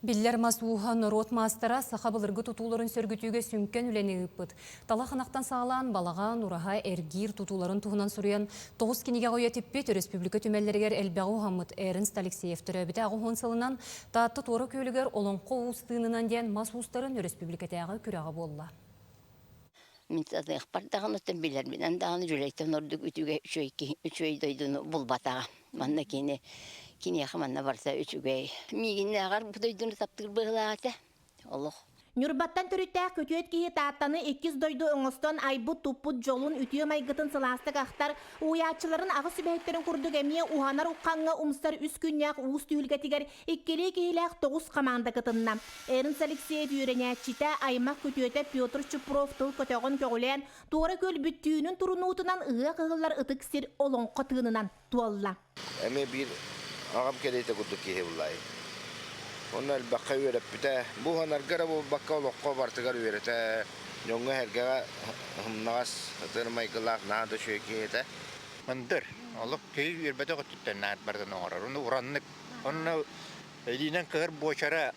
Биллэр мас ууһа, норуот маастара саха былыргы тутууларын сөргүтүүгэ сүҥкэн үлэни ыыппыт. Талах-ынахтан саҕалаан балаҕан, ураһа, эргиир тутууларын туһунан суруйан, тоҕус кинигэҕэ үйэтиппит, өрөспүүбүлүкэ түмэллэригэр элбэҕи уһаммыт Эрнст Алексеев төрөөбүтэ 80 сылынан Таатта Туора Күөлүгэр Олоҥхо уус тыынынан диэн мас уустарын өрөспүүбүлүкэтээҕи күрэҕэ буолла. Мин саныахпар даҕаны билэрбинэн даҕаны Дьүлэйтэн ордук үтүгэ үчүгэй киһи үчүгэй дойдуну булбатаҕа. Манна кини киниэхэ манна барыта үчүгэй. Миигиннээҕэр бу дойдуну таптыыр быһыылаах этэ. Олох. Ньурбаттан төрүттээх күтүөт киһи Тааттаны иккис дойду оҥостон айбыт-туппут дьолун үтүө майгытын сылаастык ахтар, уһуйааччыларын аҕыс сүбэһиттэрин курдук эмиэ уһанар уххаҥҥа умсар үс күннээх уус түһүлгэтигэр иккилии киһилээх тоҕус хамаанда кытынна. Эрнст Алексеев үөрэнээччитэ, аймах күтүөтэ Петр Чупров тыл көтөҕөн көҕүлээн, Туора Күөл бүттүүнүн турунуутунан ыһыах ыһыллар ытык сир олоҥхо тыынынан туолла. Эмиэ биир аҕам кэриэтэ курдук киһи буллай. Онно элбэххэ үөрэппитэ. Бу уһанарга эрэ буолбакка олоххо барытыгар үөрэтэ. Дьоҥҥо-сэргэҕэ ымнаҕас, ытыр майгылаах наһаа да үчүгэй киһи этэ. Мындыр. Олох киһи үөрбэтэх өттүттэн наар барытын оҥорор. Ону ураннык. Онно Илиинэн кыһар буочара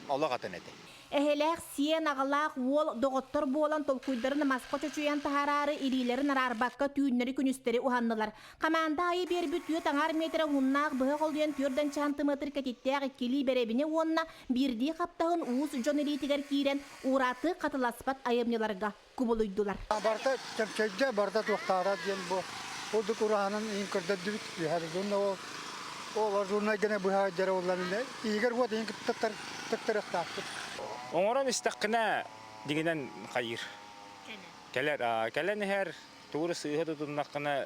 олох атын этэ. Эһэлээх сиэн аҕалаах уол доҕоттор буолан толкуйдарын маска чочуйан таһаараары илиилэрин араарбакка түүннэри-күнүстэри уһаннылар. Хамаанда аайы биэрбит түөрт аҥаар миэтэрэ уһуннаах быһа холуйан түөрт сантиметр кэтиттээх иккилии бэрэбинэ уонна биирдии хаптаһын уус дьон илиитигэр киирэн уураты хатыласпат айымньыларга кубулуйдулар. Барыта чөмчөйдө, барыта туохтаата диэн бу курдук ураһанан иин көрдөрдүбүт. Үһэрдун ол ол оружнай гына быһа дьара уллан иигэр уот иин кыттар тыктарыахтаахпыт. Оҥорон истэххинэ дигинэн хайыыр. Кэлэр кэлэн иһэр тугу сыыһа тутуннаххына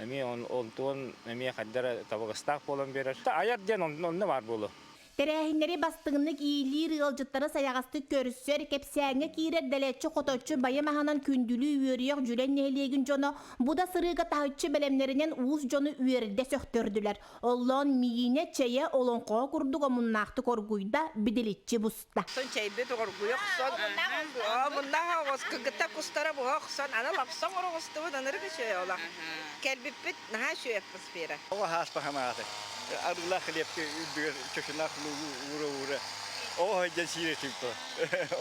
эмиэ онтуон эмиэ хайдара табыгастаах буолан биэрэр. Айар диэн онно баар буолуо. Тэрээһиннэри бастыҥнык иилиир ыалдьыттары сайаҕастык көрсөр, кэпсээҥҥэ киирэр дэлэччи-хоточчу байым аһынан күндүлүү үөрүйэх Дьүлэн нэһилиэгин дьоно бу да сырыыга таһыччы бэлэмнэринэн уус дьону үөрдэ сөхтөрдүлэр. Оллоон миинэ, чэйэ олоҥхоҕо курдук омуннаахтык оргуйда, бидиличчи буста. Сон чэйбит оргуйа охсон, омуннаах оҕус кыргыттар кустара буһа охсон, аны лапса оҥоро оҕустубут, ынырык үчүгэй олох. Кэлбиппит наһаа үчүгэй атмосфера. Оҕо ааспаханааты арыылаах хлебка үрдүгэр чочунаах луугу уура-уура оҕо сылдьан сиир этим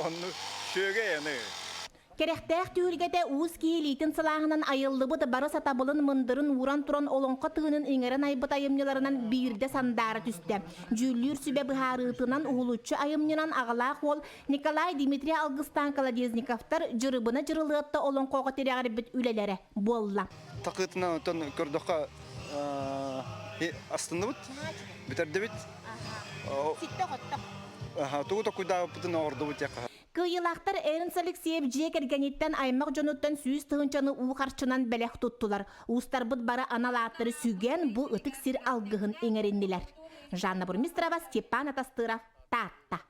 Онну сүөгэй аны. Кэрэхтээх түһүлгэтэ уус киһи илиитин сылааһынан айыллыбыт бары сатабылын мындырын ууран туран олоҥхо тыынын иҥэрэн айбыт айымньыларынан биирдэ сандаара түстэ. Дьүүллүүр сүбэ быһаарыытынан уһулуччу айымньынан аҕалаах уол Николай Дмитрий Алгыстаан Колодезниковтар Дьырыбына Дьырылыатта олоҥхоҕо тирэҕирбит үлэлэрэ буолла. Такыытынан оттон көрдөххө астынныбыт, бүтэрдибит. Ситтэ-хотто. Тугу токуйдаабыппытын оҥордубут диэххэ. Кыайыылаахтар Эрнст Алексеев дьиэ кэргэниттэн аймах дьонуттан 100 тыһыынчаны уу харчынан бэлэх туттулар. Уустарбыт бары анал ааттары сүгэн бу ытык сир алгыһын иҥэриннилэр. Жанна Бурмистрова, Степан Атастыров, Таатта.